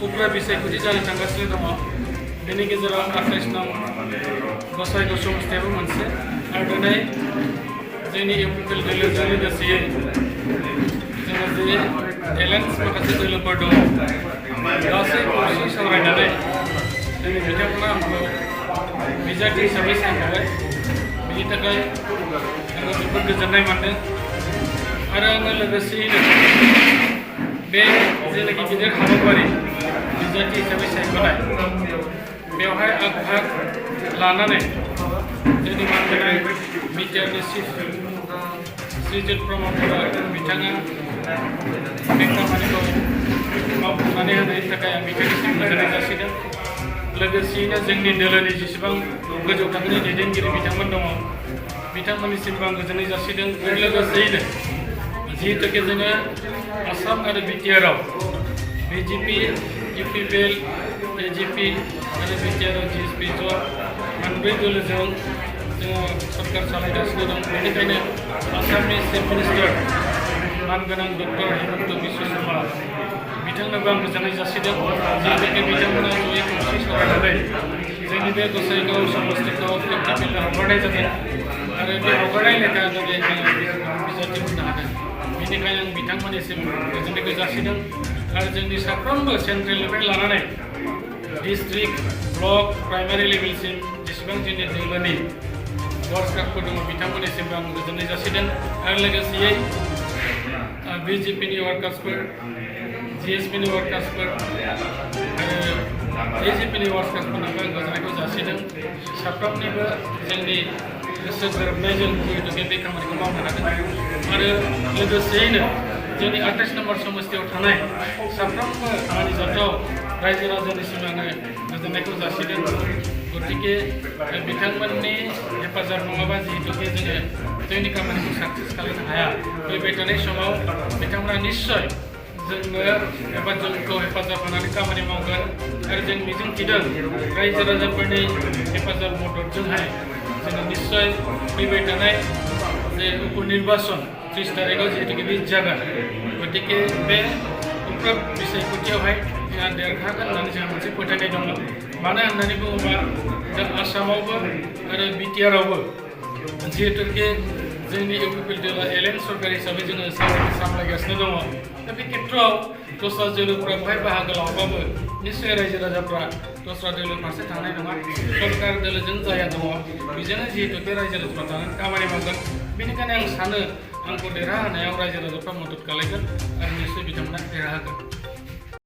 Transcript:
उफ्रा बिसायख'थि जानो थांगासिनो दङ। बेनि गेजेराव 28 नं गसाइगाव समस्थियाबो मोनसे आरो दिनै जोंनि इउपिपिएल दोलोजों लोगोसेयै जोङो जे एलायन्स माखासे दोलोफोर दङ गासै खौसे सावरायनानै जोंनि बिथांमोना आंखौ बिजाथि हिसाबै सायख'बाय। बिनि थाखाय आङो जोबोद गोजोननाय मोनदों आरो आङो लोगोसेयैनो बे जेनाखि गिदिर हाबाफारि बिजाथि हिसाबै सायख'नाय बेवहाय आग भाग लानानै जोंनि मानगोनां बिटिआरनि चिफ श्रीजुत प्रमद बर' बिथाङा बे खामानिखौ मावफुंनानै होनायनि थाखाय आं बिथांनिसिम गोजोननाय जासिदों। लोगोसेयैनो जोंनि दोलोनि जेसेबां गोजौ थाखोनि दैदेनगिरि बिथांमोन दङ बिथांमोननिसिमबो आं गोजोननाय जासिदों। आरो लोगोसेयैनो जिहेतुके जोङो आसाम आरो बिटिआरआव बिजेपि, इउपिपिएल, एजिपि आरो बिटिआरआव जिएसपि ज' मोनब्रै दोलोजों जोङो सरकार सालायगासिनो दं। बेनिखायनो आसामनि चिफ मिनिस्टार मानगोनां डक्टर हिमन्त बिश्व शर्मा बिथांनोबो आं गोजोननाय जासिदों। जिहेतुके बिथांमोना जयै खौसे सावरायनानै जोंनि बे गसाइगाव समस्थिखौ इउपिपिएल हगारनाय जादों आरो बे हगारनाय लेखा दिनै आङो बिजाथि मोननो हादों। बेनिखायनो आं बिथांमोननिसिम गोजोननायखौ जासिदों आरो जोंनि साफ्रोमबो सेन्ट्रेलनिफ्राय लानानै डिस्ट्रिक्ट, ब्लक, प्राइमारि लेभेलसिम जेसेबां जोंनि दोलोनि वार्कार्सफोर दङ बिथांमोननिसिमबो आं गोजोननाय जासिदों आरो लोगोसेयै बिजेपिनि वार्कार्सफोर, जिएसपिनि वार्कार्सफोर आरो एजिपिनि वार्कार्सफोरनोबो आं गोजोननायखौ जासिदों। साफ्रोमनिबो जोंनि गोसो गोरोबनायजों जिहेतुके बे खामानिखौ मावनो हादों आरो लोगोसेयैनो जोंनि 28 नम्बर समस्थियाव थानाय साफ्रोमबो मानिजाथाव रायजो राजानिसिम आङो गोजोननायखौ जासिदों। गतिके बिथांमोननि हेफाजाब नङाबा जिहेतुके जोङो जोंनि खामानिखौ साक्सेस खालामनो हाया। फैबाय थानाय समाव बिथांमोना निश्चय जोंनो एबा जोंखौ हेफाजाब होनानै खामानि मावगोन आरो जों मिजिंथिदों रायजो राजाफोरनि हेफाजाब मददजोंहाय जोङो निश्चय फैबाय थानाय जे उपनिर्बाचन 30 तारिखआव जिहेतुके बे जागोन। गतिके बे उफ्रा बिसायख'थियावहाय जोंहा देरहागोन होननानै जोंहा मोनसे फोथायनाय दङ। मानो होननानै बुङोबा जों आसामावबो आरो बिटिआरआवबो जिहेतुके जोंनि इउपिपिएल दोला एलायन्स सरकार हिसाबै जोङो सामलायगासिनो दङ। दा बे खेत्रआव दस्रा दोलोफोरा बेवहाय बाहागो लाबाबो निश्चय रायजो राजाफ्रा दस्रा दोलो फारसे थांनाय नङा। सरकार दोलोजों जाया दङ बेजोंनो जिहेतुके रायजो राजाफ्रा थानानै खामानि मावगोन। बेनिखायनो आं सानो आंखौ देरहाहोनायाव रायजो राजाफ्रा मदद खालामगोन आरो निश्चय बिथांमोना देरहागोन।